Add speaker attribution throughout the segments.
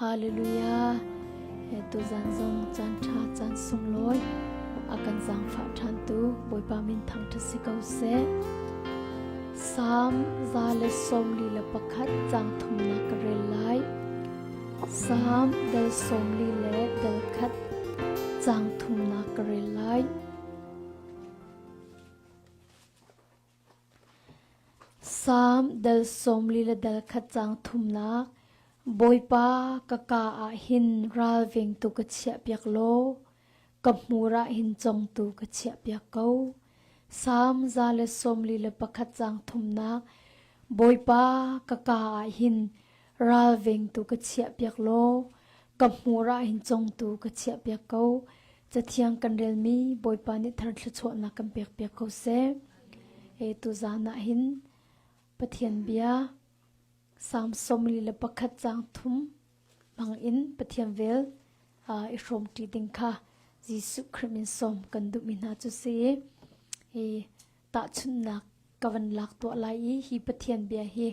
Speaker 1: Hallelujah. Tuzan zong caan ṭha caan sunglawi a kan zaangfah ṭhan tu Bawipa min thangṭhat si ko seh. Salm 141 caang thumnak ka rel lai. Salm dal 40 le dal khat caang thumnak ka rel lai. Salm dal 40 le dal khat caang thumnak Bawipa ka kaa ah hin ralvengtu ka chiahpiak law ka hmur ah hin congtu ka chiahpiak ko. Salm 141 caang thumnak Bawipa ka kaa ah hin ralvengtu ka chiahpiak law ka hmur ah hin congtu ka chiahpiak ko. Cathiang kan relmi Bawipa nih thar thluachuahnak kan pekpiak ko seh. E tuzaan ah hin Pathian bia Salm 41 caang thum hmang in Pathian vel i hrawmṭi ding kha Jesuh Khrih min sawm kan duhmi hna cu si. Hi tahchunhnak ka van lak tuah lai i hi Pathian bia hi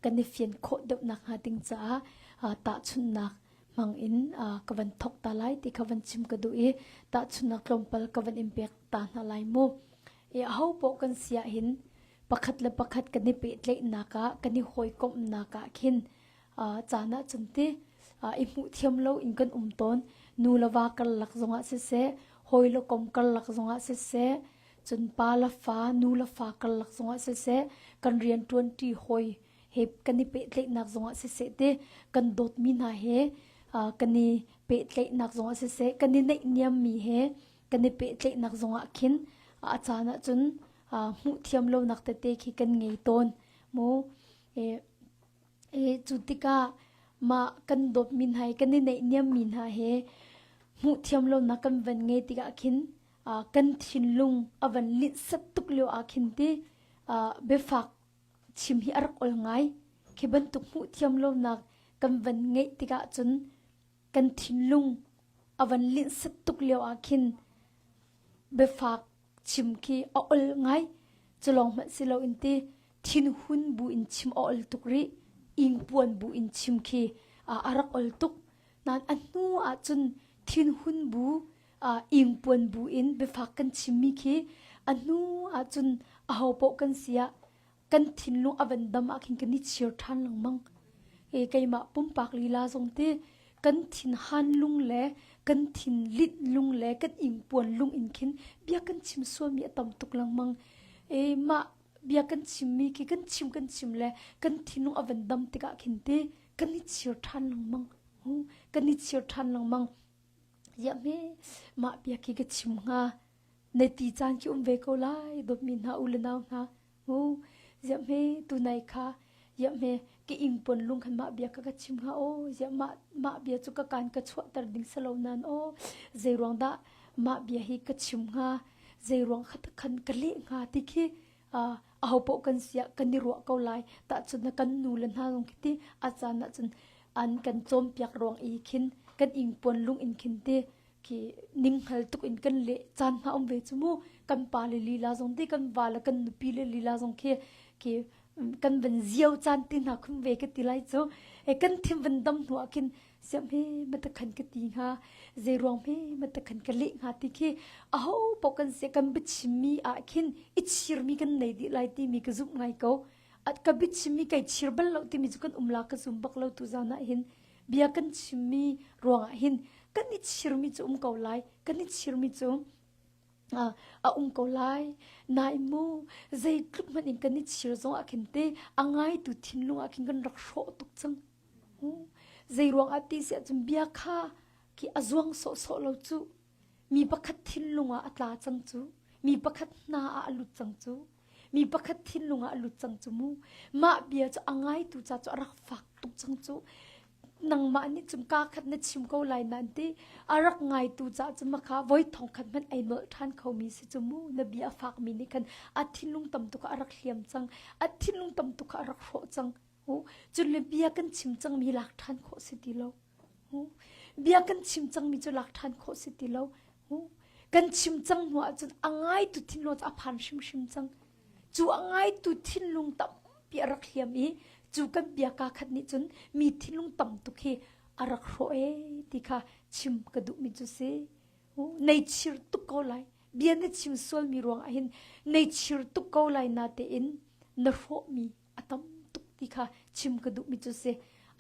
Speaker 1: kan i fian khawh deuh nakhnga ding caah tahchunhnak hmang in ka van thawk ta lai ti kha van chim ka duh i tahchunhnak tlawmpal ka van in pek ta hna lai mu. I aho paoh kan si ahhin pakhat le pakhat kan i pehtlaihnak ah kan i hawikomhnak ah khin caan ah cun ti i hmuh thiam lo in kan um tawn. Nu le va karlak zongah siseh, hawi le kom karlak zongah siseh, cun pa le fa, nu le fa karlak zongah siseh, kan rianṭuanṭi hawi he kan i pehtlaihnak zongah siseh ti kan dawtmi hna he kan i pehtlaihnak zongah siseh, kan i naihniammi he kan i pehtlaihnak zongah khin a caan ahcun hmuh thiam lonak tete khi kan ngei tawn mu. Cu tikah mah kan dawtmi hna hi kan i naihniammi hna he hmuh thiam lonak kan van ngei tikah khin kan thinlung a van linhsat tuk lio ah khin ti biafak chim hi a rak ol ngai. Khi bantuk hmuh thiam lonak kan van ngeih tikah cun kan thinlung a van linhsat tuk lio ah khin biafak chim khi a ol ngai. Cu lawng hmanh si loin ti thinhun bu in chim a ol tuk rih. Ingpuan bu in chim khi a rak ol tuk. Nain a hnu ah cun thinhun bu ingpuan bu in biafak kan chimmi khi a hnu ah cun aho paoh kan si ah kan thinlung a van dam ah khin kan i chir ṭhan lengmang. E keimah pumpak lila zong ti kan thinhan lung le kan thin linh lung le kan ingpuan lung in khin bia kan chim sualmi a tam tuk lengmang. E mah bia kan chimmi khi kan chim kan chim le kan thinlung a van dam tikah khin ti kan i chir ṭhan lengmang. Kan i chir ṭhan lengmang. Ziah hme mah bia khi ka chim hnga na ti caan khi um ve ko lai dawtmi hna u le nau hna mu ziah hme tunai kha ziah hme ka ingpon lung khan mah bia ka ka chim hnga aw ziah mah mah bia cu ka kaan ka chuahter ding si lo nan aw zei ruang dah mah bia hi ka chim hnga zei ruang kha khan ka leh hnga ti khi aho paoh kan siah kan i ruah ko lai tahcun na kan nu le hna zong khi ti a caan ah cun an kan cawnpiak ruang i khin kan ingpuan lung in khin ti khi ninghngal tuk in kan leh caan hna um ve cu mu kan pa le lila zong ti kan va le kan nupi le lila zong khi khi kan van zio caan ti hna khum ve ka ti lai cu e kan thim van dam hnu ah khin siam he mata khan ka ti hnga zei ruang he mata khan ka leh hnga ti khi aho paoh kan se kan biachimmi ah khin i chirmi kan nei dih lai timi ka zumh ngai ko at ka biachimmi kai chir bal lo timi cu kan um la ka zum bak lo tu zan ah hin bia kan chimmi ruang ah hin kan i chirmi cu um ko lai kan i chirmi cu a um ko lai nain mu zeitluk hmanh in kan i chir zong ah khin te a ngaitu thinlung ah khin kan rak hrawh tuk cang zei ruang ah ti si ahcun bia kha khi a zuang sawhsawh lo cu mi pakhat thinlung ah a tla cang cu mi pakhat hna ah a lut cang cu mi pakhat thinlung ah a lut cang cu mu mah bia cu a ngaitu ca cu a rak fak tuk cang cu nangmah nih cun kaa khat na chim ko lai nan ti a rak ngaitu ca cu makha voi thong khat hmanh ei nolh ṭhan khomi si cu mu na bia a fakmi nih khan a thinlung tam tuk a rak hliam cang a thinlung tam tuk a rak hrawh cang cun le bia kan chim cangmi lak ṭhan khawh si ti lo bia kan chim cangmi cu lak ṭhan khawh si ti lo kan chim cang hnu ahcun a ngaitu thinlung cu a phan hrimhrim cang cu a ngaitu thinlung tampi a rak hliam i cu kan bia kaa khat nih cun mi thinlung tam tuk hi a rak hrawh e ti kha chim ka duhmi cu si. Nei chir tuk ko lai. Bia na chim sualmi ruang ah hin nei chir tuk ko lai na tein na hrawhmi a tam tuk ti kha chim ka duhmi cu si.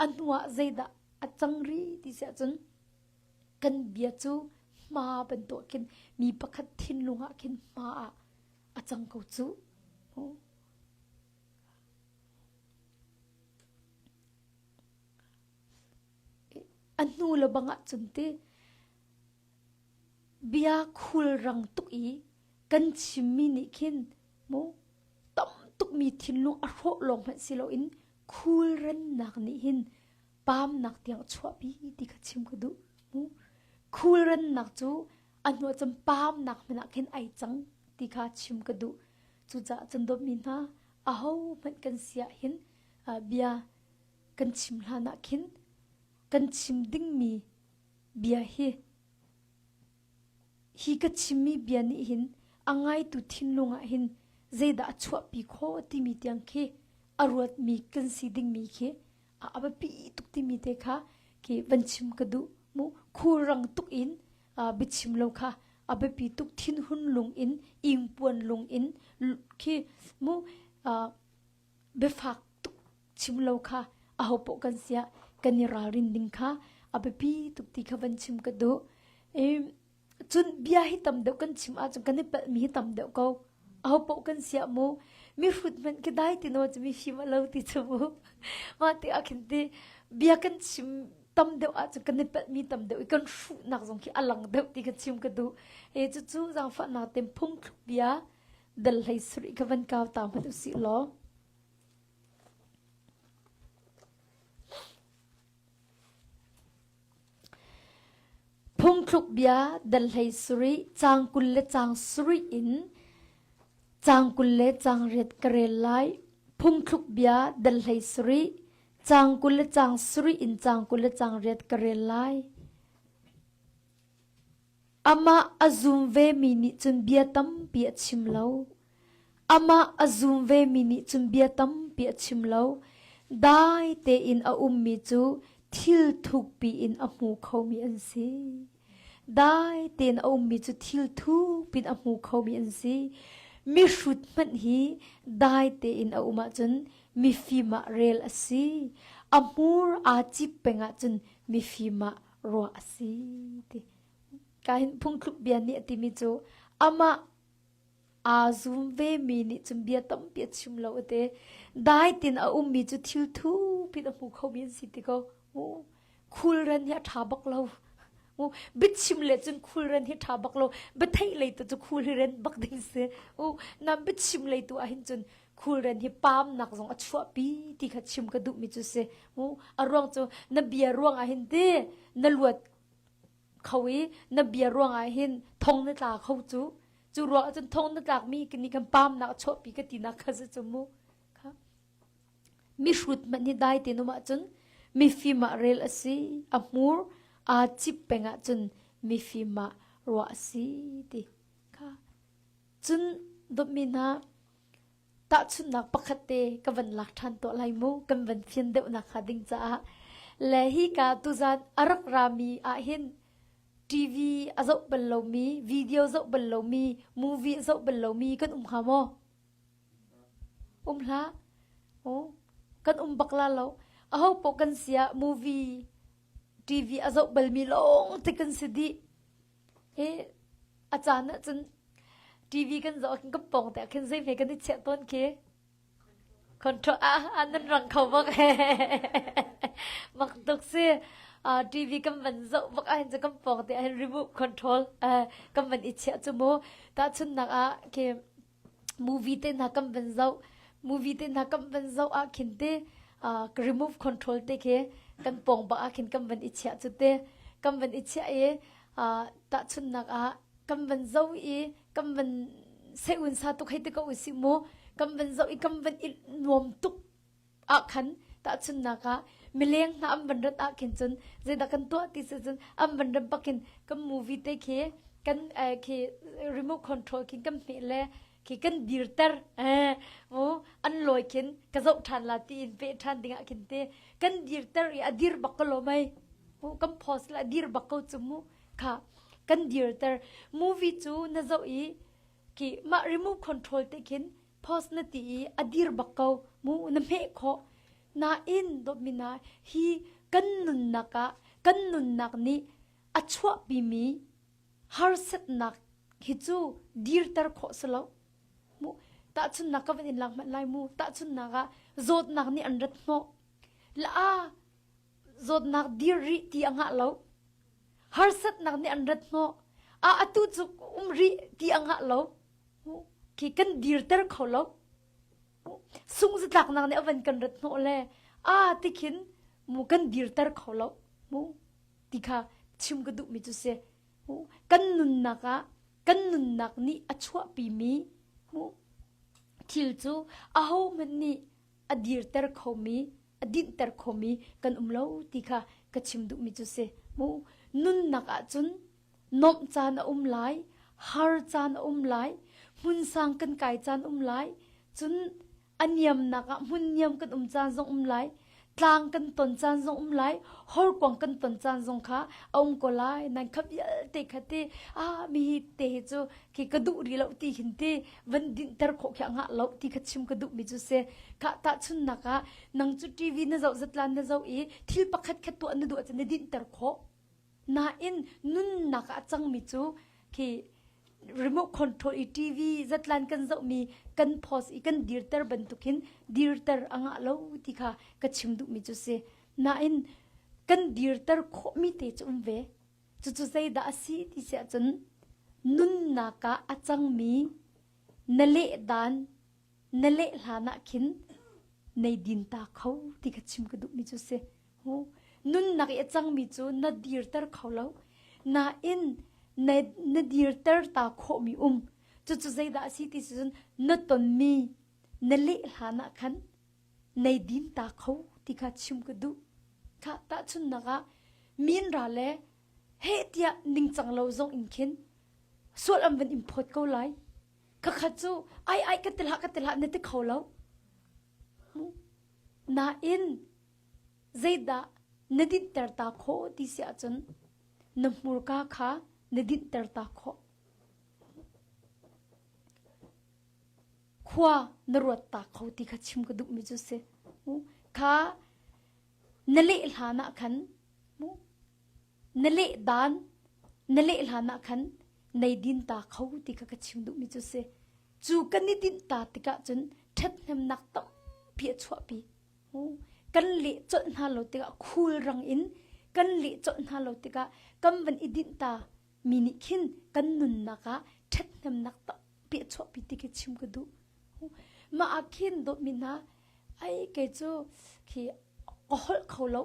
Speaker 1: A hnuah zeidah a cang ri ti si ahcun kan bia cu hma bantuk khin mi pakhat thinlung ah khin hma ah a cang ko cu. A hnu le bang ah cun ti bia khulrang tuk i kan chimmi nih khin mu tam tukmi thinlung a hrawh lawng hmanh si loin khulrannak nih hin paamnak tiang a chuahpi ti kha chim ka duh. Mu khulrannak cu a hnuah cun paamnak hmanh ah khin ai cang ti kha chim ka duh. Cucaah cun dawtmi hna aho hmanh kan si ah hin bia kan chim hlan ah khin kan chim dingmi bia hi hi ka chimmi bia nih hin a ngaitu thinlung ah hin zeidah a chuahpi khawh timi tiang khi a ruatmi kan si dingmi khi a biapi tuk timi te kha khi van chim ka duh mu khulrang tuk in biachim lo kha a biapi tuk thinhun lung in ingpuan lung in khi mu biafak tuk chim lo kha aho poh kan siah kan i ralrin ding kha a biapi tuk ti kha van chim ka duh. Cun bia hi tam deuh kan chim ahcun kan i palhmi hi tam deuh ko. Aho poh kan siah mu mi hrut hmanh khi dai ti naw cu mi fim a lo ti cu mu. Mah tikah khin ti bia kan chim tam deuh ahcun kan i palhmi tam deuh i kan hruhnak zong khi a lang deuh ti kha chim ka duh. E cucu zaangfahnak ten phungthluk bia dal hlei sarih kha van kau ta hmanh usih law. Phungthluk bia dal hlei sarih caang 20 le caang sarih in caang 20 le caang riat ka rel lai. Phungthluk bia dal hlei sarih caang 20 le caang sarih in caang 20 le caang riat ka rel lai. Amah a zum vemi nih cun bia tampi a chim lo. Amah a zum vemi nih cun bia tampi a chim lo. Dai tein a ummi cu thil thukpi in a hmu khomi an si. Dai tein a ummi cu thil thukpi in a hmu khomi an si. Mihrut hmanh hi dai tein a um ahcun mifim ah rel a si. A hmur aa cip peng ahcun mifim ah ruah a si ti. Ka hin phungthluk bia nih a timi cu amah aa zum vemi nih cun bia tampi a chim lo ate dai tin a ummi cu thil thupin a hmu khomi an si ti ko mu khulren hi a ṭha bak lo mu biachim le cun khulren hi ṭha bak lo biatheih lei tu cu khul hi ren bak ding si u nam biachim lei tu ah hin cun khulren hi paamnak zong a chuahpi ti kha chim ka duhmi cu si mu a ruang cu na bia ruang ah hin ti na luat kho i na bia ruang ah hin thong na tla kho cu cu ruang ah cun thong na tlakmi ni kan paamnak a chuahpi ka tinak kha si cu mu kha mihrut hmanh hi dai te num ahcun mifim ah rel a si a hmur aa cip peng ahcun mifim ah ruah a si ti kha cun dawtmi hna Tahchunhnak pakhat te ka van lak ṭhan tuah lai mu, kan van fian deuhnak hnga ding caah. Le hika tuzan a rak rami ahhin TV a zoh bal lomi, video zoh bal lomi, movie a zoh bal lomi kan um hnga maw? Um hlah. Oh, kan um bak la lo. Aho paoh kan siah movie, TV a zoh balmi lawng te kan si dih. Hi a caan ahcun TV kan zoh ahkhin kan pawng te ahkhin zei hme kan i chiah tawn khi. Control ah ah nan rang kho bak mak tuk si. Uh, TV kan van zoh bak ahhin cu kan pawng te ahhin remote control uh, kan van i chiah cu mu. Tahchunhnak ah khi movie te hna kan van zoh movie te hna kan van zoh ah khin te uh, remove control te khi kan pawng bak ah khin kan van i chiah cu te kan van i chiah i uh, tahchunhnak ah kan van zoh i kan van seun sa tuk hei ti ko usih mu kan van zoh i kan van i nuam tuk ah khan tahchunhnak ah mileng hna an van rat ah khin cun zeidah kan tuah ti si cun an van rat bakin kan movie te khi kan eh, khi remote control khin kan hmeh le khi kan dirter eh mu an lawi khin ka zoh ṭhan la ti in peh ṭhan ding ah khin te kan dirter i a dir bak ko lo mei. Kan pause la dir bak ko cu mu. Kha kan dirter. Movie cu na zoh i ki mah remote control te khin pause na ti i a dir bak ko mu na hmeh khawh. Nain dawtmi hna hi kan nunnak ah kan nunnak nih a chuahpimi harsatnak hi cu dirter khawh si lo. Mu tahchunnak ka van in lak hmanh lai mu. Tahchunnak ah zawtnak nih an rat hnawh. La zawtnak dir rih ti a ngah lo. Harsatnak nih an rat hnawh. A atu cu um rih ti a ngah lo. Khi kan dirter kho lo. Sungzatlaknak nih a van kan rat hnawh le a tikhin mu kan dirter kho lo. Mu ti kha chim ka duhmi cu si. Kan nunnak ah kan nunnak nih a chuahpimi thil cu ahohmanh nih a dirter khomi a dinhter khomi kan um lo ti kha ka chim duhmi cu si mu nunnak ahcun nuamh caan a um lai har caan a um lai hmun sang kan kai caan um lai cun a niamnak ah hmun niam kan um caan zong um lai tlang kan ton caan zong um lai horkuang kan ton caan zong kha a um ko lai nan kha vialte kha te ah mi hi te hi cu khi ka duh ri lo ti hin te van dinhter khawh khi a ngah lo ti kha chim ka duh mi cu si kha tahchunnak ah nang cu TV na zoh zatlan na zoh i thil pakhat khat tuah na duh ahcun na dinhter khawh Nain nunnak ah a cangmi cu khi remote control i TV zatlan kan zohmi kan pause i kan dirter bantukin dirter a ngah lo ti kha ka chim duhmi cu si. Nain kan dirter khawhmi te cu um ve. Cucu zeidah a si ti si ahcun nunnak ah a cangmi na lehdan na leh hlan ah khin nei din ta kho ti kha chim ka duhmi cu si. Nunnak i a cangmi cu na dirter kho lo. Nain na, na dirter ta khawhmi um. Cucu zeidah a si ti cun na tonmi na leh hlan ah khan nei din ta kho ti kha chim ka duh. Kha tahchunnak ah min ra le heh tiah ningcang lo zong in khin sual an van in phawt ko lai. Khakhat cu ai ai ka ti hlah ka ti hlah na ti kho lo. Nain zeidah na dinhter ta khawh ti si ahcun na hmurka kha na dinhter ta khawh. Khua na ruat ta kho ti kha chim ka duhmi cu si. Kha na leh hlan ah khan na leh dan na leh hlan ah khan nei din ta kho ti kha ka chim duhmi cu si. Cu kan i dinh ta tikah cun ṭhathnemnak tampi a chuahpi. Kan leh colh hna lo tikah khulrang in kan leh colh hna lo tikah kan van i dinh ta mi nih khin kan nunnak ah ṭhathnemnak tampi a chuahpi ti khi chim ka duh. Mah ah khin dawtmi hna ai kei cu khi ka holh kho lo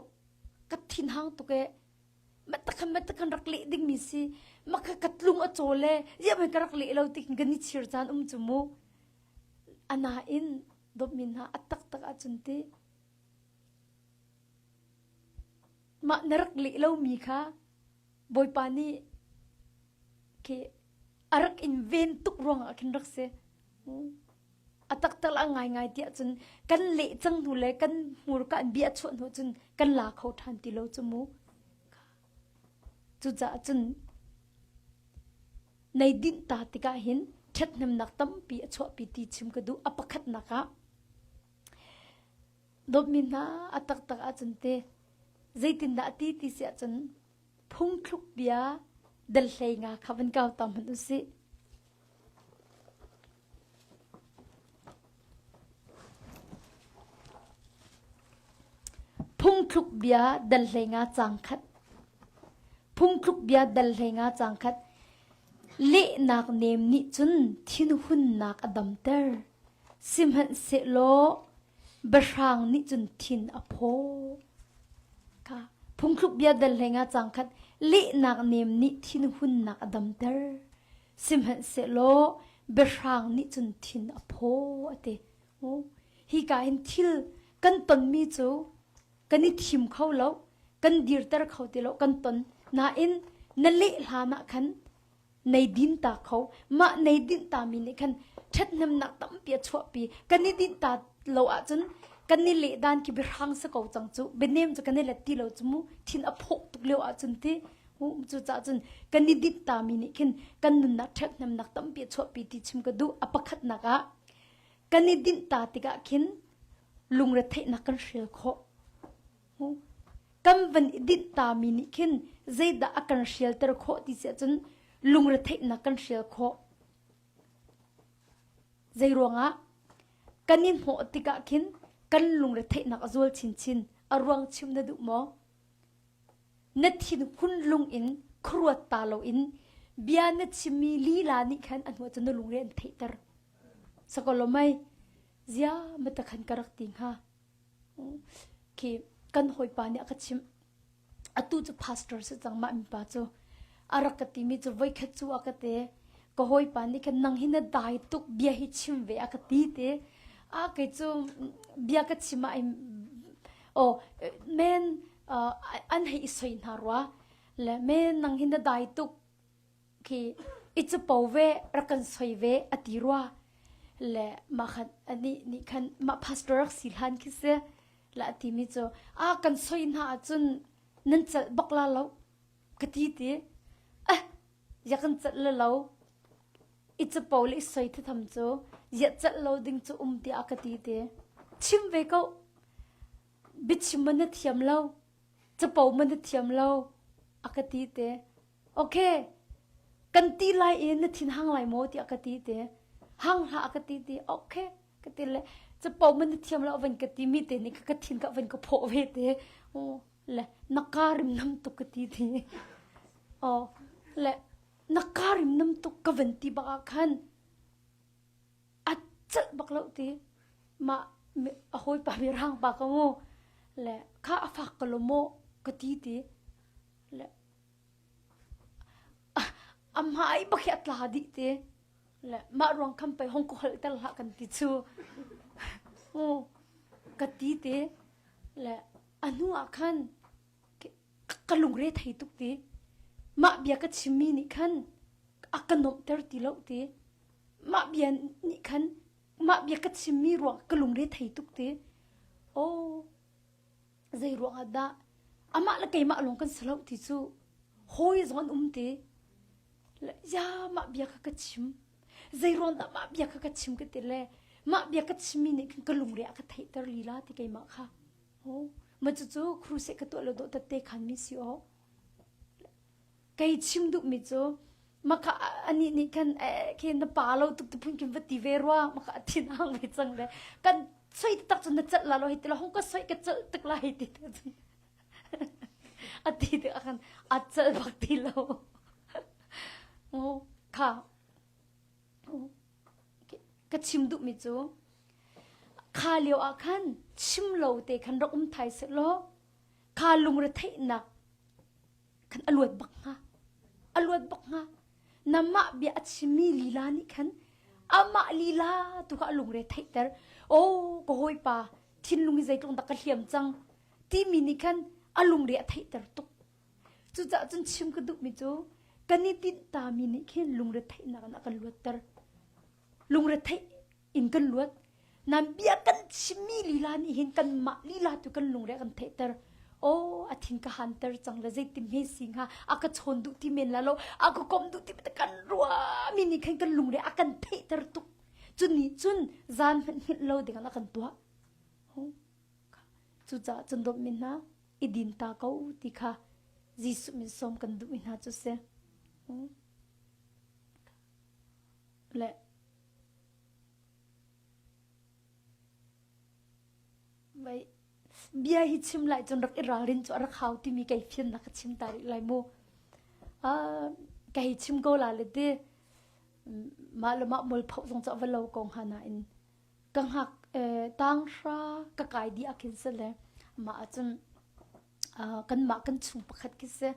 Speaker 1: ka thinhang tuk ee matakhan matakhan rak leh dingmi si makha ka tlung a caw le ziah ka rak leh lo ti kan i chir caan um cu mu anain dawtmi hna a taktak ahcun ti mah na rak leh lomi kha Bawipa nih khi a rak in ven tuk ruangah khin rak si a taktak la ngaingai tiah cun kan leh cang hnu le kan hmurka an bia chuah hnu cun kan la kho ṭhan ti lo cu mu cucaah cun nei dinh ta tikah hin ṭhathnemnak tampi a chuahpi ti chim ka duh a pakhatnak ah dawtmi hna a taktak ahcun te zeitindah a ti ti si ahcun phungthluk bia dal hlei nga kha van kau ta hmanh usih Phungthluk bia dal hlei nga caang khat. Phungthluk bia dal hlei nga caang khat. Lehnak nem nih cun thinhunnak a damter. Sihmanhsehlaw biahrang nih cun thin a phaw. Kha phungthluk bia dal hlei nga caang khat. Lehnak nem nih thinhunnak a damter. Sihmanhsehlaw biahrang nih cun thin a phaw a ti. Hika hin thil kan tonmi cu kan i thim kho lo, kan dirter kho ti lo, kan ton. Nain na leh hlan ah khan nei din ta kho. Mah nei dinh ta mi nih khan ṭhathnemnak tampi a chuahpi. Kan i dinh ta lo ahcun. Kan i leh dan khi biahrang si ko cang cu. Bianem cu kan i let ti lo cu mu. Thin a phawh tuk lio ahcun ti. Cu cah cun kan i dinh ta mi nih khin kan nunnak ṭhathnemnak tampi a chuahpi ti chim ka duh. A pakhatnak ah kan i dinh ta tikah khin lungretheihnak kan hrial khawh. Kan van i dinh ta mi nih khin zeidah a kan hrialter khawh ti si ahcun lungretheihnak kan hrial khawh. Zeiruangah kan i hnawh tikah khin kan lungretheihnak a zual chinchin. A ruang chim na duh maw? Na thinhun lung in khuaruat ta loin bia na chimmi lila nih khan a hnuah cun na lungre an theihter. Sakolomai zia mata khan ka rak ti hnga. Khi kan hawipa nih a ka chimh. Atu cu pastor si cang mah mipa cu. A rak ka timi cu voikhat cu a ka te. Ka hawipa nih khan nang hi na dai tuk bia hi chim ve a ka ti te. A kei cu bia ka chim ah oh men an hei i soi hna rua. Le men nang hi na dai tuk khi i capo ve rak kan soi ve a ti rua le mah khan anih nih khan mah pastor rak si hlan khi si la a timi cu a kan soi hna ahcun nan celh bak la lo ka ti ti ah ya kan celh le lo i capo le i soi thitham cu ya celh lo ding cu um tiah ka ti ti chim ve ko biachim man na thiam lo capo man na thiam lo a ka ti te Okay, kan ti lai i na thin hang lai maw tiah ka ti te. Hang hlah ka ti ti. Okay, ka ti le capo man na thiam lo van ka ti mi te nih ka thin ka van ka phawh ve te. Oh, le na ka rim nam tuk ka ti ti. Oh, le na ka rim nam tuk ka van ti bak ah khan a celh bak lo ti. Mah a hawipa mirang pa ka mu le kha a fak ka lo maw ka ti ti. Le A hmai bak hi a tla dih te. Le mah ruang khan pei hong ka holh ter hlah kan ti cu. Ka ti te. Le a hnu ah khan ka lungre thei tuk ti. Mah bia ka chimmi nih khan a ka nuamhter ti lo ti. Mah bia nih khan mah bia ka chimmi ruang ka lungre thei tuk ti. Oh zei ruangah dah amah le keimah lawng kan si lo ti cu hawi zong an um ti ya mah bia kha ka chim zei ruang dah mah bia kha ka chim ka ti le mah bia ka chimmi nih khan ka lungre a ka theihter lila ti keimah kha oh ma cucu crusade ka tuah lo dawh tette khan mi si o Kei chim duhmi cu maka anih nih khan khi na pa lo tuk ti phun khin va ti ve rua maka a thin hang ve cang le kan soi tak cun na celh la lo hei ti la hong ka soi ka celh tuk la hei ti te cun a ti te khan a celh bak ti lo kha ka chim duhmi cu kha lio ah khan chim lo te khan rak um thai seh law kha lungretheihnak khan a luat bak hnga a luat bak hnga namah bia a chimmi lila nih khan amah lila tu kha a lungre theihter oh ka hawipa thinlung hi zeitluk dah ka hliam cang timi nih khan a lungre a theihter tuk cucaah cun chim ka duhmi cu kan i tinhtami nih khin lungre theihnak in a kan luatter lungre theih in kan luat. Nan bia kan chimmi lila nih hin kanmah lila tu kan lungre kan theihter. Oh, a thin ka hanter cang le zeitin hme si hnga a ka chawn duh ti men la lo a ka kom duh ti kan ruami nih khan kan lungre a kan theihter tuk. Cun nih cun zan hmanh hngilh lo ding a kan tuah. Cucaah cun dawtmi hna i din ta ko ti kha Jesuh min sawm kan duhmi hna cu si. Le Vai bia hi chim lai cun rak i ralrin cu a rak hau timi kei fiannak ka chim ta rih lai mu. Uh, ka hei chim ko la le ti mah le mah mualphoh zong cu a va lo ko hnga nain ka hngak tang hra ka kai dih ah khin si le mah ahcun kanmah kan chung pakhat khi si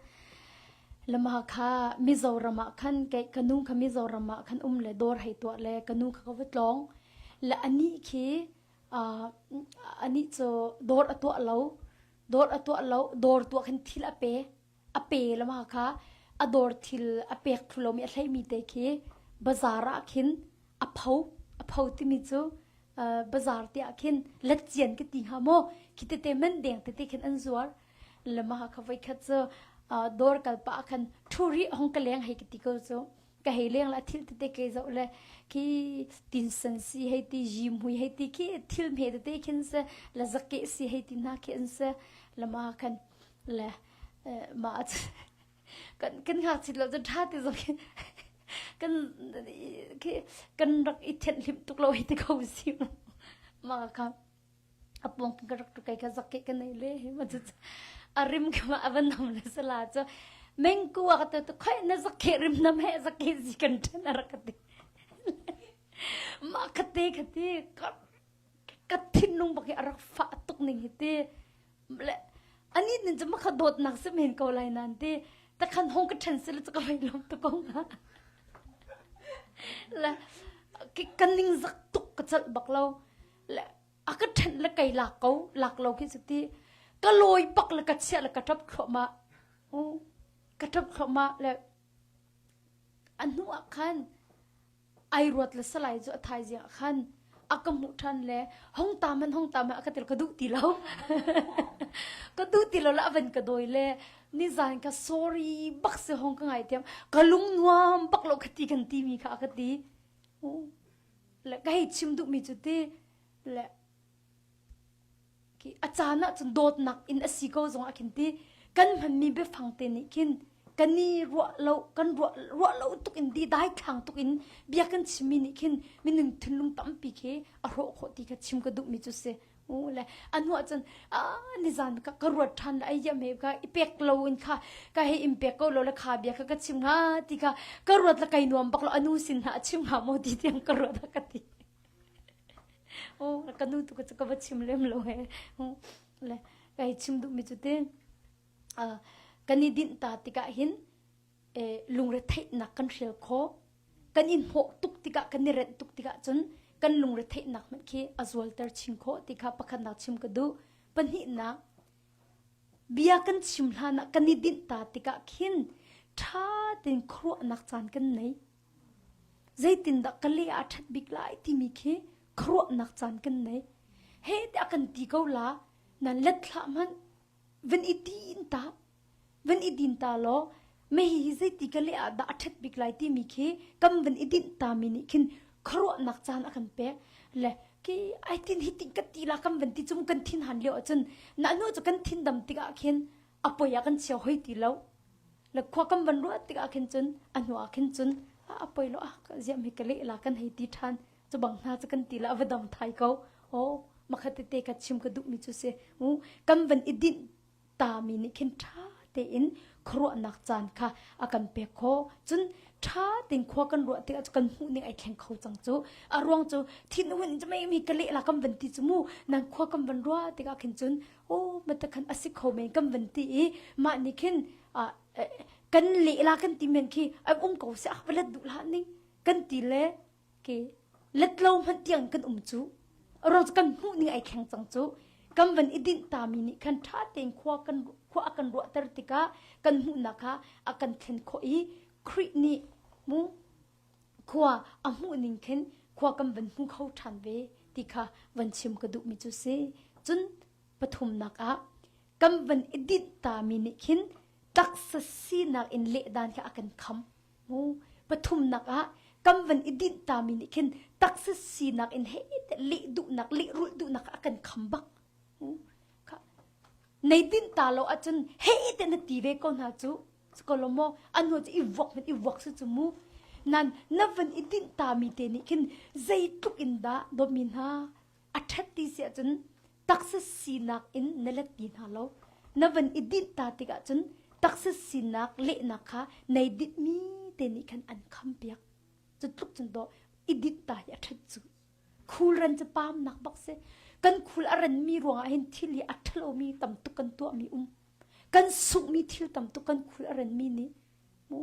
Speaker 1: lama kha Mizoram ah khan kei ka nu kha Mizoram ah khan um le dawr hei tuah le ka nu kha ka va tlawng le anih khi anih cu dawr a tuah lo dawr a tuah lo dawr tuah khan thil a pe a pe lama kha a dawr thil a pek thlu lomi a hleimi te khi bazar ah khin a pho a pho timi cu. Bazar te ah khin letcian ka ti hnga maw khi tete man deng tete khin an zuar le mah kha voi khat cu dawr kal pah khan thu ri hong ka leng hei ka ti ko cu ka hei leng la thil tete ke zoh le khi tinsan si hei ti jim hui hei ti khi thil hme tete khin se la zake si hei ti na khi an se le ma khan le ma kan kan ngakchit lo cun ṭha ti zong khi kan khi kan rak i thianhhlimh tuk lo hi ti ko si mah kha a pawng ka rak tu kai kha zak ke ka nei le hi ma cu a rim kha ma a van nam le sala cu mengku a ka tu khoi na zak ke rim nam he zak ke zi kan ṭhen a rak ka ti mah kha te kha ti ka thinlung bak hi a rak fah tuk ning hi ti le ani nin cu makha dawtnak si men ko lai nan ti takhan hong ka ṭhen sila cu ka vai lawm tu ko nga le ka ning zak tuk ka chalh bak lo le a ka ṭhen le kai lak ko lak lo khi su ti ka lawi bak le ka chiah le ka ṭap thluahmah ka ṭap thluahmah le a hnu ah khan ai ruat le salai cu a thaizing ah khan a ka hmuh ṭhan le hong ta man hong ta man a ka tel ka duh ti lo ka duh ti lo le a van ka dawi le nizan ka sorry bak si hong ka ngai tiam ka lung nuam bak lo ka ti kan ti mi kha a ka ti le ka hei chim duh mi cu ti le A caan ah cun dawtnak in a si ko zong ah khin ti kan hmanmi biafang te nih khin kan i ruah lo kan ruah ruah lo tuk in di daithlang tuk in bia kan chimmi nih khin minung thinlung tampi khi a hrawh khawh ti kha chim ka duhmi cu si. U le a hnuah cun nizan ka ka ruat ṭhan le ai me ka i pek lo in kha ka hei in pek ko lo le kha bia kha ka chim hnga ti kha ka ruat le kai nuam bak lo anu sin hna a chim hnga maw ti tiang ka ruat a ka ti. Oh, ka nu tu ka ka va chim lem lo he. Le kai chim duh mi cu te kan i dinh ta tikah hin lungre theihnak kan hrial khawh. Kan i hnawh tuk tikah kan i renh tuk tikah cun kan lungre theihnak hmanh khi a zualter chin khawh ti kha pakhatnak chim ka duh. Pahnihnak bia kan chim hlan ah kan i dinh ta tikah khin ṭha tein khuaruahnak caan kan nei. Zeitindah ka le ah ṭhat bik lai timi khi khuaruahnak caan kan nei. He tiah kan ti ko la, nan let hlah hmanh. Van i din ta, van i din ta law, mei hi zeiti ka le ah dah a ṭhat bik lai timi khi kan van i dinh ta mi nih khin khuaruahnak caan a kan pek. Le ki ai tin hi tin ka ti la kan van ti cum kan thin han lio ahcun na nu cu kan thin dam tikah khin a poi ah kan chia hoi ti lo. Le khua kan van ruah tikah khin cun a hnu ah khin cun a poi lo ah ziam hi ka leh la kan hei ti ṭhan cu bang hna cu kan ti la a va dam thai ko o makhat tete ka chim ka duhmi cu si u kan van i dinh ta mi nih khin ṭha tein khuaruahnak caan kha a kan pek khawh cun ṭha tein khua kan ruah tikah kan hmuh ning ai thleng kho cang cu a ruang cu thin hun cu mei mi ka leh la kan van ti cu mu nan khua kan van ruah tikah khin cun oh mata khan a si kho men kan van ti i mah nih khin kan leh la kan ti men khi ai um ko se va let duh hlah ning kan ti le ke let lo hmanh tiang kan um cu ro kan hmuh ning ai thleng cang cu kan van i dinh ta mi nih khan tha tein khua kan khua a kan ruahter tikah kan hmuhnak kha a kan thlen khawh i Khrih nih mu khua a hmuh ning khin khua kan van hmu kho ṭhan ve ti kha van chim ka duhmi cu si. Cun pathumnak ah kan van i dinh tami nih khin taksa sinak in lehdan kha a kan kham. Mu pathumnak ah kan van i dinh tami nih khin taksa sinak in he leh duhnak lehrulh duhnak kha a kan kham bak. Nei dinh ta lo ahcun hei te na ti ve ko hna cu Kolomo an hnu cu i vuak hmanh i vuak si cu mu nan na van i dinh ta mi te nih khin zeitluk in dah dawtmi hna a ṭhat ti si ahcun taksa sinak in na let ti hna lo na van i dinh ta tikah cun taksa sinak lehnak kha nei dinh mi te nih khan an kham piak cu tluk cun dawh i dinh ta hi a ṭhat cu khulran cu pamnak bak si kan khul a ran mi ruangah hin thil hi a ṭhalomi tam tuk kan tuah mi um Kan sunghmi thil tam tuk kan khul a renmi nih mu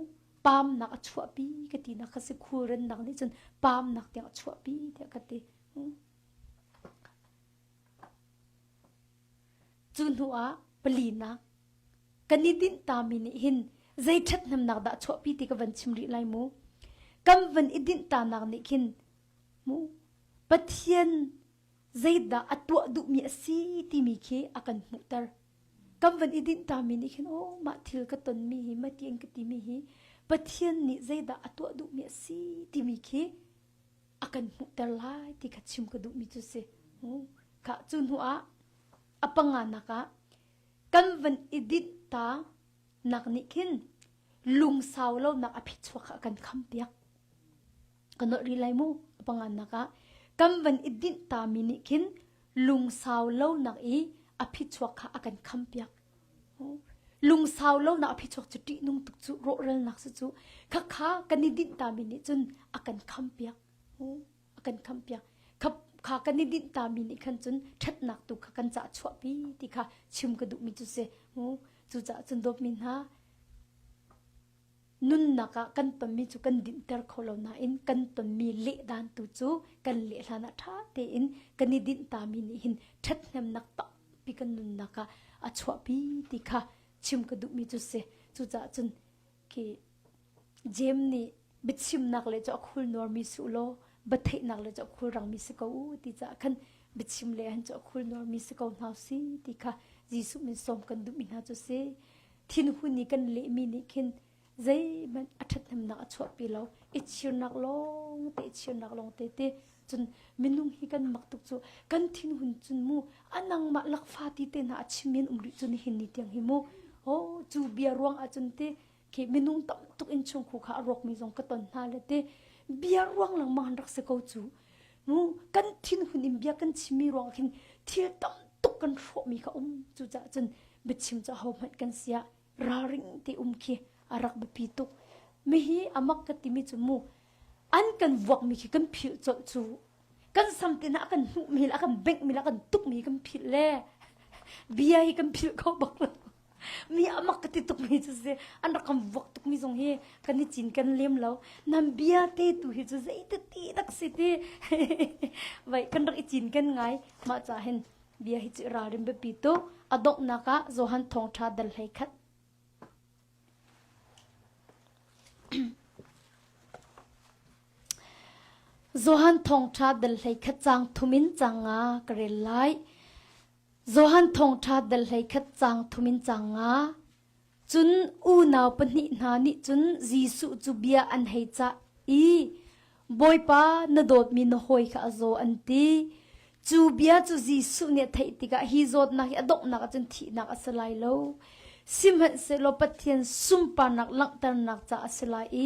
Speaker 1: paamnak a chuahpi ka tinak kha si khul rennak nih cun paamnak tiang a chuahpi tiah ka ti. Cu hnu ah palinak kan i dinh tami nih hin zei ṭhathnemnak dah chuahpi ti ka van chim rih lai mu. Kan van i dinh tanak nih khin mu Pathian. Zeidah a tuah duhmi a si timi khi a kan hmuhter. Kan van i dinh tami nih khin aw mah thil ka tonmi hi mah ti an ka timi hi Pathian nih zeidah a tuah duhmi a si timi khi a kan hmuhter lai ti kha chim ka duhmi cu si. Kha cu hnu ah a panganak ah kan van i dinh ta nak nih khin lungsau lonak a phichuak kha a kan khampiak. Ka nolh rih lai mu a panganak ah kan van i dinh tami nih khin lungsau lonak i a phichuak kha a kan khampiak. Lungsau lonak a phichuak cu ṭihnung tuk cu rawhralnak si cu khakha kan i dinh tami nih cun a kan khampiak. A kan khampiak. Kha kha kan i dinh tami nih khan cun ṭhatnak tu kha kan cah chuahpi ti kha chim ka duhmi cu si. Cucaah cun dawtmi hna Nunnak ah kan tonmi cu kan dinhter kho lo nain kan tonmi lehdan tu cu kan leh hlan ah ṭha tein kan i dinhtami nih hin ṭhathnemnak tampi kan nunnak ah a chuahpi ti kha chim ka duhmi cu si. Cucaah cun khi Jeim nih biachimnak le cu a khul nuarmi si u law biatheihnak le cu a khul rangmi si ko u ti caah khan biachim le han cu a khul nuarmi si ko hna si ti kha Jesuh min sawm kan duhmi hna cu si. Thinhun i kan lehmi nih khin zeihmanh a ṭhathnemnak a chuahpi lo. I chirnak lawng te, i chirnak lawng te te. Cun minung hi kan mak tuk cu kan thinhun cun mu a nangmah lakfa ti te hna a chimmi an um rih cu nihin ni tiang hi mu. Oh, cu bia ruang ahcun te khi minung tam tuk innchungkhur kha a rawkmi zong ka ton hna le te bia ruang lengmang an rak si ko cu. Mu kan thinhun in bia kan chimmi ruang khin thil tam tuk kan hrawhmi kha um. Cucaah cun biachim cu ahohmanh kan siah ralring te um khi a rak biapi tuk. Mihi a mak ka timi cu mu an kan vuakmi khi kan philh colh cu kan sam te hna a kan hnuhmi le a kan benghmi le a kan tukmi kan philh le bia hi kan philh kho bak lo. Mi a mak ka ti tukmi cu si an rak kan vuak tukmi zong hi kan i cin kan lem lo. Nan bia te tu hi cu zei ti dak si ti vai kan rak i cin kan ngai mah ca hin Bia hi cu ralrin biapi tuk. A donghnak ah Johan Thawngṭha dal 11. Johan Thawngṭha dal 11 caang thum in caang nga ka rel lai. Johan Thawngṭha dal 11 caang thum in caang nga. Cun unau pahnih hna nih cun Jesuh cu bia an hei cah i, Bawipa, na dawtmi na hawi kha a zaw, an ti. Cu bia cu Jesuh nih a theih tikah hi zawtnak hi a donghnak ah cun thihnak a si lai lo. Sihmanhsehlaw Pathian sunparnak langhternak caah a si lai i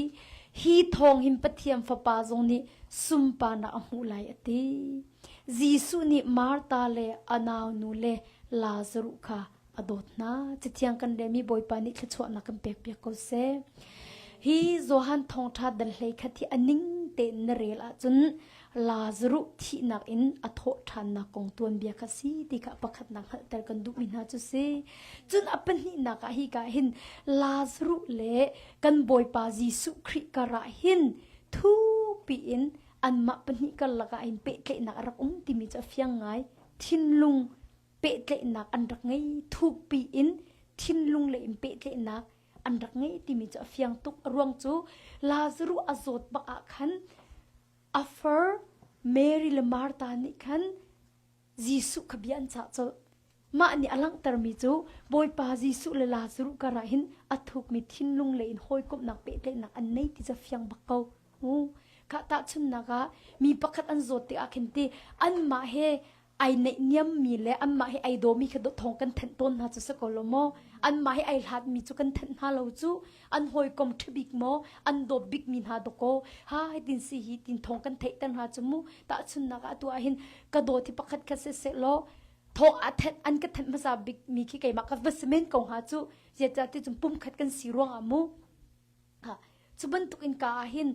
Speaker 1: hi thawng hin Pathian Fapa zong nih sunparnak a hmuh lai, a ti. Jesuh nih Martha le a naunu le Lazaruh kha a dawt hna. Cathiang kan relmi Bawipa nih thluachuahnak kan pekpiak ko seh. Hi Johan thawngṭha dal hlei khat hi a ning tein na rel ahcun Lazaruh thihnak in a thawh ṭhannak kong tuanbia kha si ti kha pakhatnak hngalhter kan duhmi hna cu si. Cun a pahnihnak ah hi ka hin Lazaruh le kan Bawipa Jesuh Khrih karah hin thupi in anmah pahnih karlak ah hin pehtlaihnak a rak um timi cu a fiang ngai. Thinlung pehtlaihnak an rak ngei thukpi in thinlung lei in pehtlaihnak an rak ngei timi cu a fiang tuk a ruang cu Lazaruh a zawt bak ah khan a far Mary le Martha nih khan Jesuh kha bia an cah colh mah nih a langhtermi cu Bawipa Jesuh le Lazaruh karah hin a thukmi thinlung lei in hawikomhnak pehtlaihnak an nei ti cu a fiang bak ko Kha tahchunhnak ah mi pakhat an zawt tikah khin ti anmah he ai neihniammi le anmah he ai dawmi kha thawng kan thenh tawn hna cu si ko lo maw? Anmah he ai hlatmi cu kan thenh hna lo cu an hawikom ṭhabik maw an dawt bikmi hna dawkaw ha hitin si hi tin thawng kan theihter hna cu mu tahchunhnak ah atu ah hin ka dawt hi pakhat khat siseh law thawng a thenh an ka thenh hmasa bikmi khi keimah ka va si men ko hnga cu zeicah ti cun pumkhat kan si ruangah mu Cu bantuk in ka ah hin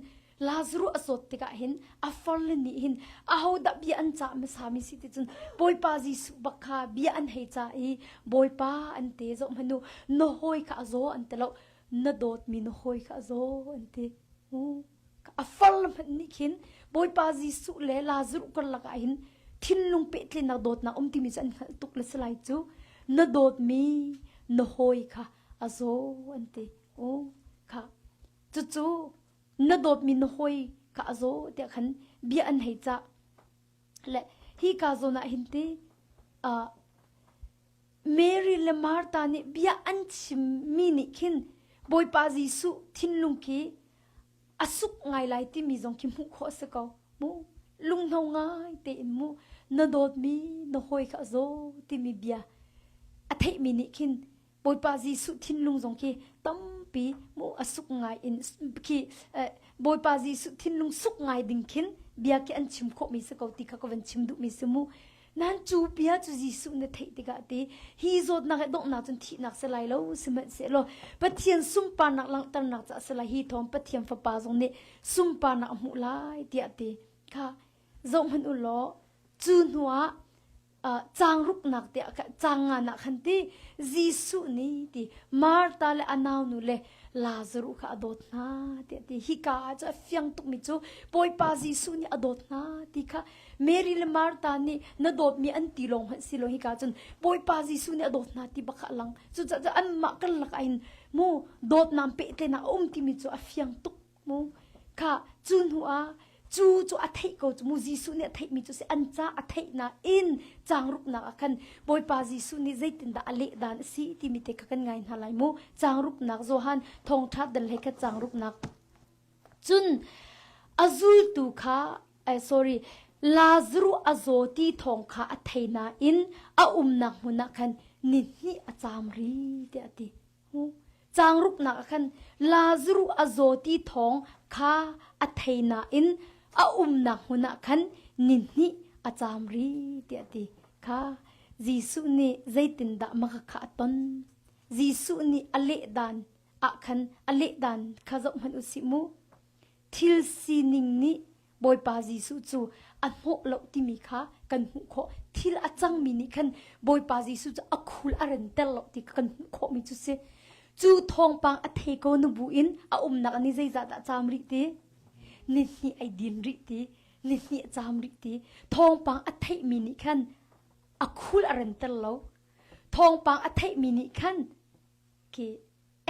Speaker 1: Lazaruh a zawt tikah hin a farle nih hin ahodah bia an cah hmasa mi si ti cun Bawipa Jesuh bak kha bia an hei cah i Bawipa an ti zoh hmanh u na hawi kha a zaw an ti lo na dawtmi na hawi kha a zaw an ti. A farle hmanh nih khin Bawipa Jesuh le Lazaruh karlak ah hin thinlung pehtlaihnak dawtnak um timi cu an hngalh tuk le si lai cu na dawtmi na hawi kha a zaw an ti. Kha cucu na dawtmi na hawi kha a zaw tiah khan bia an hei cah. Le Hi ka zawn ah hin ti uh, Mary le Martha nih bia an chimmi nih khin Bawipa Jesuh thinlung khi a suk ngai lai timi zong khi hmuh khawh a si ko. Mu lunghno ngai tein mu na dawtmi na hawi kha a zaw timi bia a theihmi nih khin Bawipa Jesuh thinlung zong khi tampi mu a suk ngai in khi Bawipa Jesuh thinlung suk ngai ding khin bia khi an chim khawhmi si ko ti kha ka van chim duhmi si mu. Nan cu bia cu Jesuh na theih tikah ti hi zawtnak he donghnak cun thihnak si lai lo sihmanhsehlaw Pathian sunparnak langhternak caah si lai hi thawng Pathian Fapa zong nih sunparnak a hmuh lai tiah ti kha zoh hmanh u law cu hnuah caang ruknak tiah caang nga ah khan ti Jesuh nih ti Martha le a naunu le Lazaruh kha a dawt hna tiah ti hika ah cu a fiang tukmi cu Bawipa Jesuh nih a dawt hna ti kha Mary le Martha nih na dawtmi an ti lawng hmanh si lo hika cun Bawipa Jesuh nih a dawt hna ti bak kha a lang cucaah anmah karlak ah hin mu dawtnak pehtlaihnak a um timi cu a fiang tuk mu kha cu hnu ah cu cu a theih ko cu mu Jesuh nih a theihmi cu si an ca a theih nain caang ruknak ah khan Bawipa Jesuh nih zeitindah a leh dan a si timi te kha kan ngai hna lai mu caang ruknak Johan thawngṭha dal hlei khat caang ruknak cun a zultu kha eh, sorry Lazarus a zaw ti thawng kha a thei nain a umnak hmun ah khan ni hnih a caam ri tiah a ti Caang ruknak ah khan Lazaruh a zaw ti thawng kha a thei nain a umnak hmun ah khan nihnih a caam rih tiah a ti. Kha Jesuh nih zeitindah maka kha a ton? Jesuh nih a leh dan ah khan a leh dan kha zoh hmanh u sih mu. Thil sining nih Bawipa Jesuh cu a hnawh lo timi kha kan hmuh khawh. Thil a cangmi nih khan Bawipa Jesuh cu a khul a renter lo ti kan hmuh khawhmi cu si. Cu thawngpang a thei ko nu bu in a umnak ni zeizah dah caam rih ti? Ni hnih ai din rih ti? Ni hnih a caam rih ti? Thawngpang a theihmi nih khan a khul a renter lo. Thawngpang a theihmi nih khan khi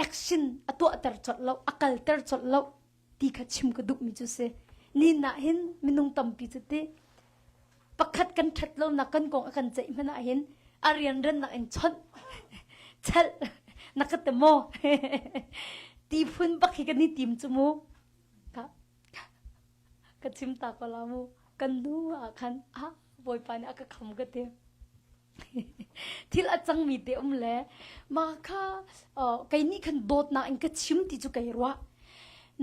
Speaker 1: action a tuahter colh lo, a kalter colh lo. ti kha chim ka duhmi cu si. Nin ah hin minung tampi cu ti pakhat kan ṭhat lonak kan kong a kan ceih hmanh ah hin a rianrannak in chawnh chelh na ka ti maw ti phun bak hi kan i tim cu mu ka ka chim ta ko la mu kan nu ah khan ah bawipa nih a ka kham ka ti Thil a cangmi te um le mah kha kei nih khan dawtnak in ka chim ti cu kei ruah.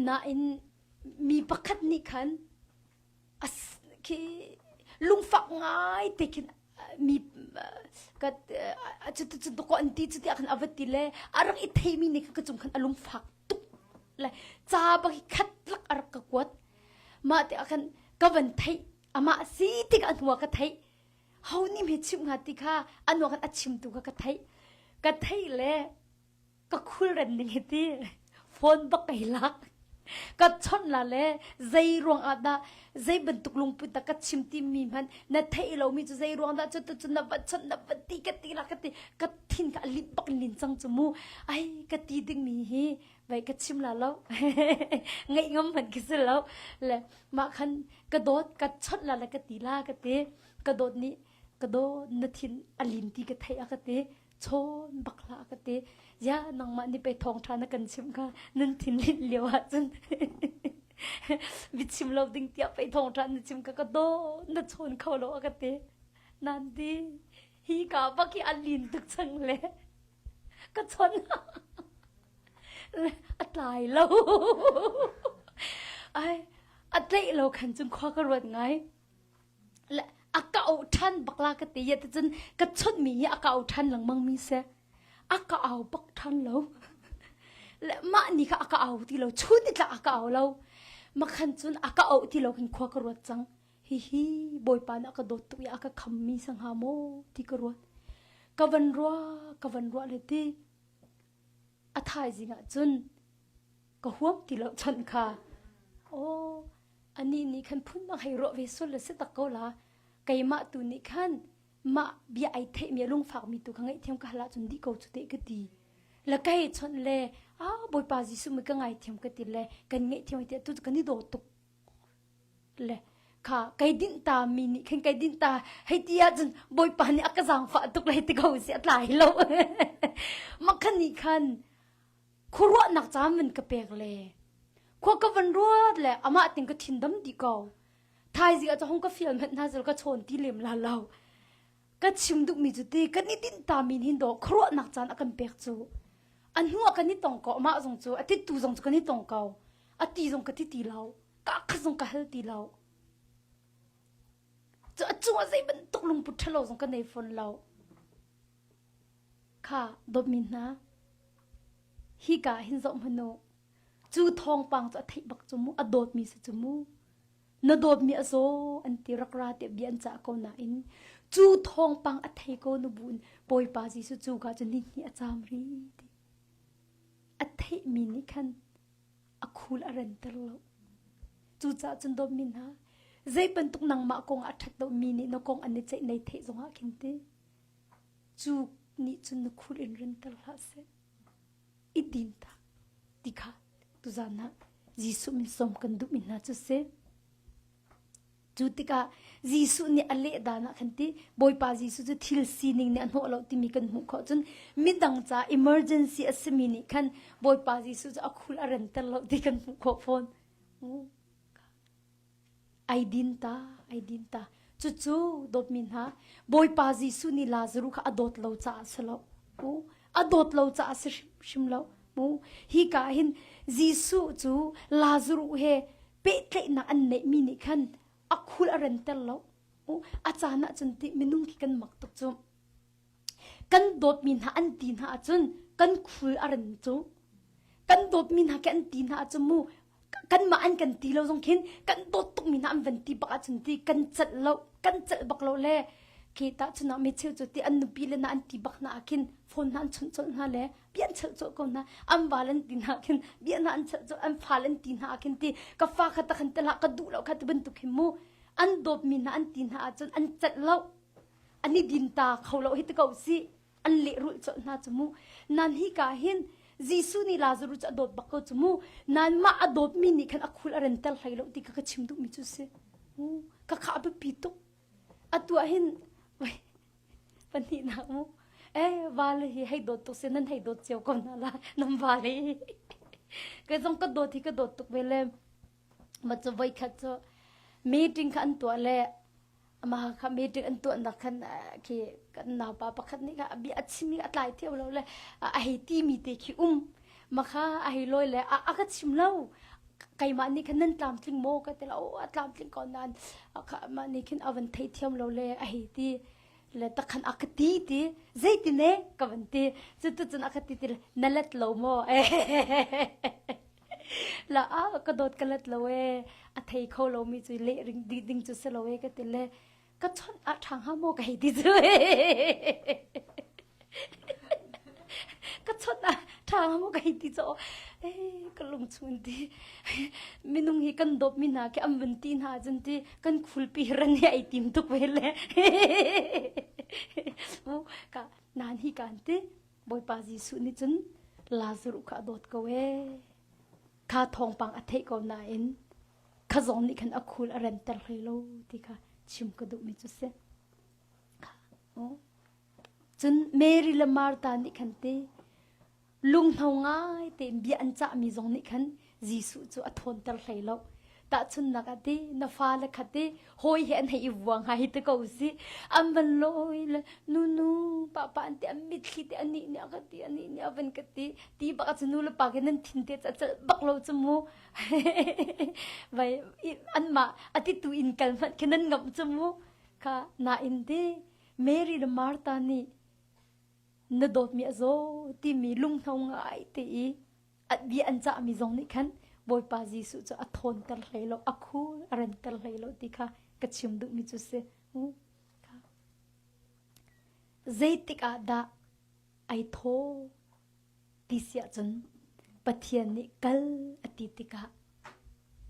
Speaker 1: Nain mi pakhat nih khan khi lungfak ngai te khin mi ka cu cu ko an ti cu tiah khan a va ti le a rak i theimi nih khan ka cung khan a lungfak tuk le ca bak hi khat lak a rak ka kuat. Mah te ah khan ka van theih amah si tik a hnu ah ka theih ho nih hme chimh hnga ti kha anu khan a chimtu kha ka theih ka theih le ka khulren ning hi ti phone bak kai lak ka chawnh la le zei ruang ah dah zei bantuk lungput dah ka chim ti mi hmanh na theih lo mi cu zei ruang dah cu tu na va chawnh na va ti ka ti la ka ti ka thin ka lin bak lin cang cu mu ai ka ti ding mi hi vai ka chim la lo ngaih ngam hmanh khi si lo le mah khan ka dawt ka chawnh la le ka ti la ka ti ka dawt nih ka dawt na thin a lim ti ka theih a ka ti chawn bak hlah a ka ti ya nangmah nih pei thawngṭha na kan chimh kha nan thin linh lio ahcun biachim lo ding tiah pei thawngṭha na chim kha ka dawt na chawn kho lo a ka ti nan ti hi ka bak hi a lin tuk cang le ka chawn a tlai lo ai a tlaih lo khan cun khua ka ruat ngai le a ka auh ṭhan bak la ka ti ya cun ka chawnh mi hi a ka auh ṭhan lengmang mi si a ka au bak ṭhan lo le mah ni kha a ka au ti lo chun ni tla a ka au lo makhan cun a ka auh ti lo khin khua ka ruat cang hihi bawipa nih a ka dawt tuk i a ka kham mi si hnga maw ti ka ruat ka van ruah ka van ruah le ti a thaizing ah cun ka huam ti lo chawnh kha aw anih nih khan phundang hei ruah ve sul le si tak ko la keimah tu nih khan mah bia ai theihmi a lungfak mi tu kha ngaihthiam ka hal ahcun dih ko cu te ka ti le kai chawnh le a bawipa Jesuh mi ka ngaithiam ka ti le kan ngaihthiam ti tu kan i daw tuk le. Kha kai dinh ta mi nih khin kai dinh ta hei ti ahcun Bawipa nih a ka zaangfah tuk lai ti ko si a tlai lo. Mah khan nih khan khuaruahnak caan van ka pek le khua ka van ruat le amah ting ka thin dam dih ko. Thaizing ah hong ka fial hmanh hna zel ka chawn ti lem la lo. Ka chim duhmi cu ti kan i dinh ta min hin dawh khuaruahnak caan a kan pek cu. A hnu ah kan i tong ko amah zong cu a tittu zong cu kan i tong ko. A ti zong ka ti ti lo. Ka khat zong ka hal ti lo. Cu a cungah zei bantuk lungput ṭhalo zong ka nei fawn lo. Kha dawtmi hna, hika hin zoh hmanh u. Cu thawngpang cu a theih bak cu mu, a dawtmi si cu mu. Na dawtmi a zaw an ti rak ra tiah bia an cah ko nain cu thawngpang a thei ko nu buin Bawipa Jesuh cu ka cu ni hnih a caam ri ti. A theihmi nih khan a khul a renter lo. Cucaah cun dawtmi hna, zei bantuk nangmah kong ah a ṭhat lomi nih na kong an i ceih nei theih zongah khin ti. Cu nih cun na khul in renter hlah seh. I din ta ti kha tuzan ah Jesuh min sawm kan duhmi hna cu si. Cu tikah Jesuh nih a leh dan ah khan ti Bawipa Jesuh cu thil sining nih a hnawh lo timi kan hmuh khawh cun midang ca emergency a simi nih khan Bawipa Jesuh cu a khul a renter lo ti kan hmuh khawh fawn. Ai din ta, ai din ta. Cucu dawtmi hna, Bawipa Jesuh nih Lazaruh kha a dawt lo caah a si lo. A dawt lo caah a si hrimhrim lo. Hi ka hin Jesuh cu Lazaruh he pehtlaihnak an neihmi nih khan a khul a renter lo. A caan ah cun ti minung khi kan mak tuk cu. Kan dawtmi hna an ti hna ahcun kan khul a ren cu. Kan dawtmi hna khi an ti hna ahcun mu kanmah an kan ti lo zong khin kan dawt tukmi hna an van ti bak ahcun ti kan celh lo kan celh bak lo le khi tahchun ah mi cheu cu ti an nupi le na an ti bak hna ah khin phone hna an chawnh colh hna le bia an chelh colh ko hna an val an ti hna khin bia hna an chelh colh an fal an ti hna ah khin ti ka fa kha ta khan te hlah ka duh lo kha ti bantuk hin mu an dawtmi hna an ti hna ahcun an celh lo an i din ta kho lo hi ti ko si an lehrulh colh hna cu mu nan hi ka hin Jesuh nih Lazarus cu a dawt bak ko cu mu nan mah a dawtmi nih khan a khul a renter hlei lo ti kha ka chim duhmi cu si ka kha a biapi tuk atu ah hin pahnihnak mu eh vale hi hei dawt tuk si nan hei dawt cio ko hna la nan vale kei zong ka dawt hi ka dawt tuk ve le ma cu voikhat cu meeting kha an tuah le amah kha meeting an tuahnak khan khi kan naupa pakhat nih kha bia a chim i a tlai thiam lo le a hei ti mi te khi um ma kha a hei lawi le a ka chim lo keimah nih khan nan tlamtling maw ka ti lo a tlamtling ko nain kha mah nih khin a van thei thiam lo le a hei ti le takhan a ka ti ti zeitin e ka van ti cu tu cun a ka ti ti na let lo maw La a ka dawt ka let lo e a thei kho lo mi cu leh ring ding ding cu si lo e ka ti le ka chawnh ah ṭha hnga maw ka hei ti cu ka chawnh ah ṭha hnga maw ka hei ti cu e ka lung chung ti minung hi kan dawt mi hna khi an vun ti hna cun ti kan khulpi ran hi ai tim tuk ve le ka nan hi kan ti Bawipa Jesuh nih cun Lazarus kha a dawt ko ee. Kha thawngpang a theih ko nain kha zong nih khan a khul a renter hlei lo ti kha chim ka duhmi cu si. Cun Mary le Martha nih khan te lunghno ngai tein bia an cahmi zong nih khan Jesuh cu a thawnter hlei lo. Tahchunhnak ah ti na fale kha ti hawi he an hei i vuang hnga hi ti ko si. An van lawi le nunu papa an ti an mitthli te anih nih a ka ti anih nih a van ka ti ti bak ah cu nu le pa ke nan thin te a celh bak lo cu mu. Vai anmah a ti tu in kal hmanh khi nan ngamh cu mu. Kha nain ti Mary le Martha nih na dawtmi a zaw timi lunghno ngai te i bia an cahmi zong nih khan Bawipa Jesuh cu a thawnter hlei lo, a khul a renter hlei lo ti kha ka chim duhmi cu si. Zeitik ah dah ai thaw ti si ahcun Pathian nih kal a ti tikah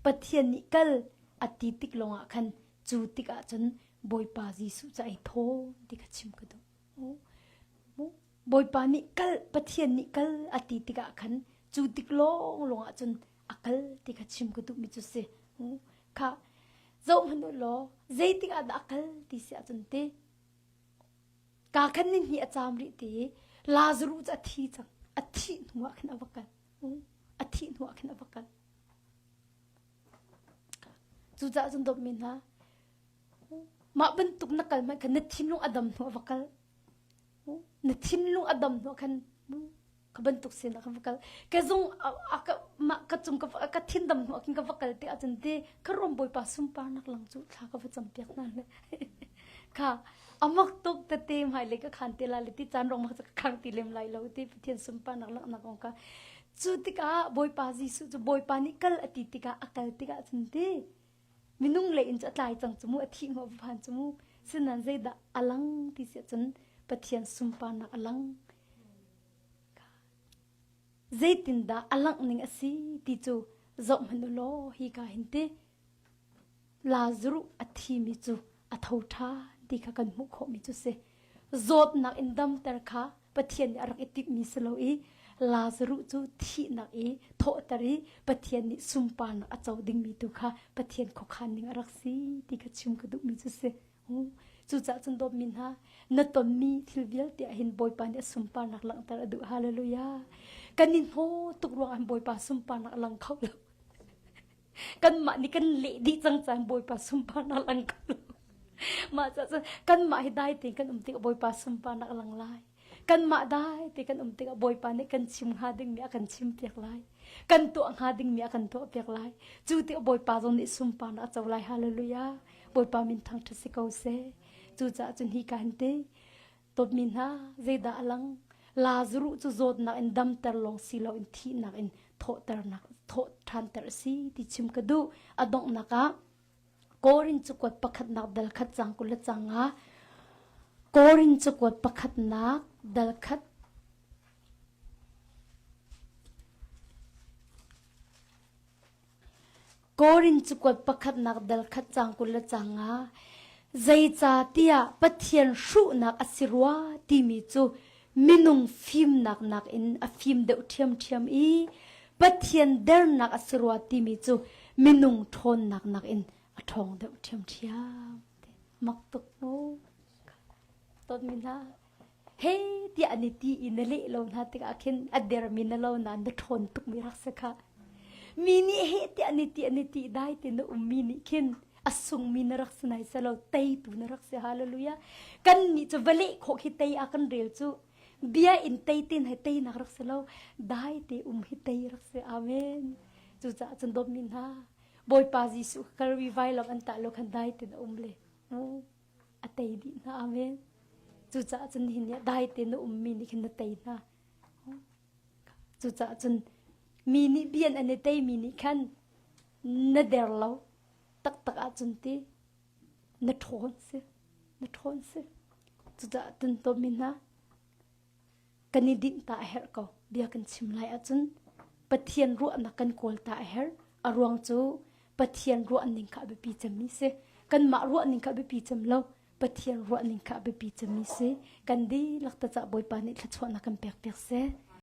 Speaker 1: Pathian nih kal a ti tik lawngah khan cu tikah cun Bawipa Jesuh cu ai thaw ti kha chim ka duh. Bawipa nih kal Pathian nih kal a ti tikah khan cu tik lawnglawng ah cun a kal ti kha chim ka duhmi cu si. Kha. Zoh hmanh u law zeitik ah dah a kal ti si ahcun ti ka khan ni hnih a caam rih ti Lazaruh cu a thi cang. A thih hnu ah khin a va kal. A thih hnu ah khin a va kal. Cucaah cun dawtmi hna, mah bantuk na kal hmanh khan na thinlung a dam hnu a va kal. Na thinlung a dam hnu ah khan ka bantuk sin ah ka va kal. Ka zung ka mah ka cung ka ka thin dam hnu ah khin ka va kal te ahcun te ka rom bawipa sunparnak lang cu thla ka va campiak hna le kha amak tuk tete hmailei ka khan te la le ti caan rong ma ka khang ti lem lai lo ti Pathian sunparnak langhnak kong ka Cu tikah Bawipa Jesuh cu Bawipa nih kal a ti tikah a kal tikah cun ti minung lei in cu a tlai cang cu mu a thih hnawh va phan cu mu sinan zeidah a lang ti si ahcun Pathian sunparnak a lang zeitindah a langh ning a si ti cu zoh hmanh u law hi ka hin ti Lazaruh a thimi cu a tho ṭhan ti kha kan hmuh khawhmi cu si. Zawtnak in damter kha Pathian nih a rak i timhmi si lo i Lazaruh cu thihnak i thawhter i Pathian nih sunparnak a co dingmi tu kha Pathian khuakhan ning a rak si ti kha chim ka duhmi cu si. Cucaah cun dawtmi hna, na tonmi thil vialte ah hin Bawipa nih a sunparnak langhter a duh. Hallelujah. Kan i hnaw tuk ruangah Bawipa sunparnak a lang kho lo. Kanmah nih kan leh dih cang caan Bawipa sunparnak lang kho lo. Mah caah cun kanmah hi dai tein kan um tikah Bawipa sunparnak a lang lai. Kanmah dai te kan um tikah Bawipa nih kan chim hnga dingmi a kan chimpiak lai. Kan tuah hnga dingmi a kan tuahpiak lai. Cu tikah Bawipa zong nih sunparnak a co lai. Hallelujah. Bawipa min thangṭhat si ko seh. Cucaah cun hi ka hin ti Dawtmi hna, zeidah a lang? Lazaruh cu zawtnak in damter lawng si loin thihnak in thawhternak thawh ṭhanter a si ti chim ka duh. A donghnak ah Korin cakuat pakhatnak dal khat cang 20 le cang nga Korin cakuat pakhatnak dal khat Korin cakuat pakhatnak dal khat caang 20 le caang nga zeicahtiah Pathian hruhnak a si rua timi cu minung fimnak nakin a fim deuh ṭhiamṭhiam i Pathian dernak a si rua timi cu minung ṭhawnnak nakin a ṭhawng deuh ṭhiamṭhiam. Mak tuk mu. Dawtmi hna, he tiah an i ti i na leh lo hna tikah khin a dermi na lo nain na ṭhawn tukmi rak si kha. Mi nih he tiah an i ti an i ti dai ti na ummi nih khin a sungmi na rak si nai selo teitu na rak si hallelujah. Kan nih cu va leh khawh khi tei ah kan rel cu bia in tei tin he teinak rak si lo dai te um hi tei rak si amen. Cucaah cun dawtmi hna Bawipa Jesuh Kalvi vailam an tah lo khan dai tin a um le. A tei dih hna. Amen. Cucaah cun nihin ni ah dai tein na ummi nih khin na tei hna. Cucaah cun mi nih bian an i teimi nih khan na der lo taktak ahcun ti na ṭhawn si. Na ṭhawn si. Cucaah cun tawmi hna kan i dinh ta a herh ko. Bia kan chim lai ahcun Pathian ruahnak kan kawl ta a herh. A ruang cu Pathian ruahning kha a biapi cemmi si. Kanmah ruahning kha a biapi cem lo. Pathian ruahning kha a biapi cemmi si. Kan dihlak ta cah Bawipa nih thluachuahnak kan pek piak seh.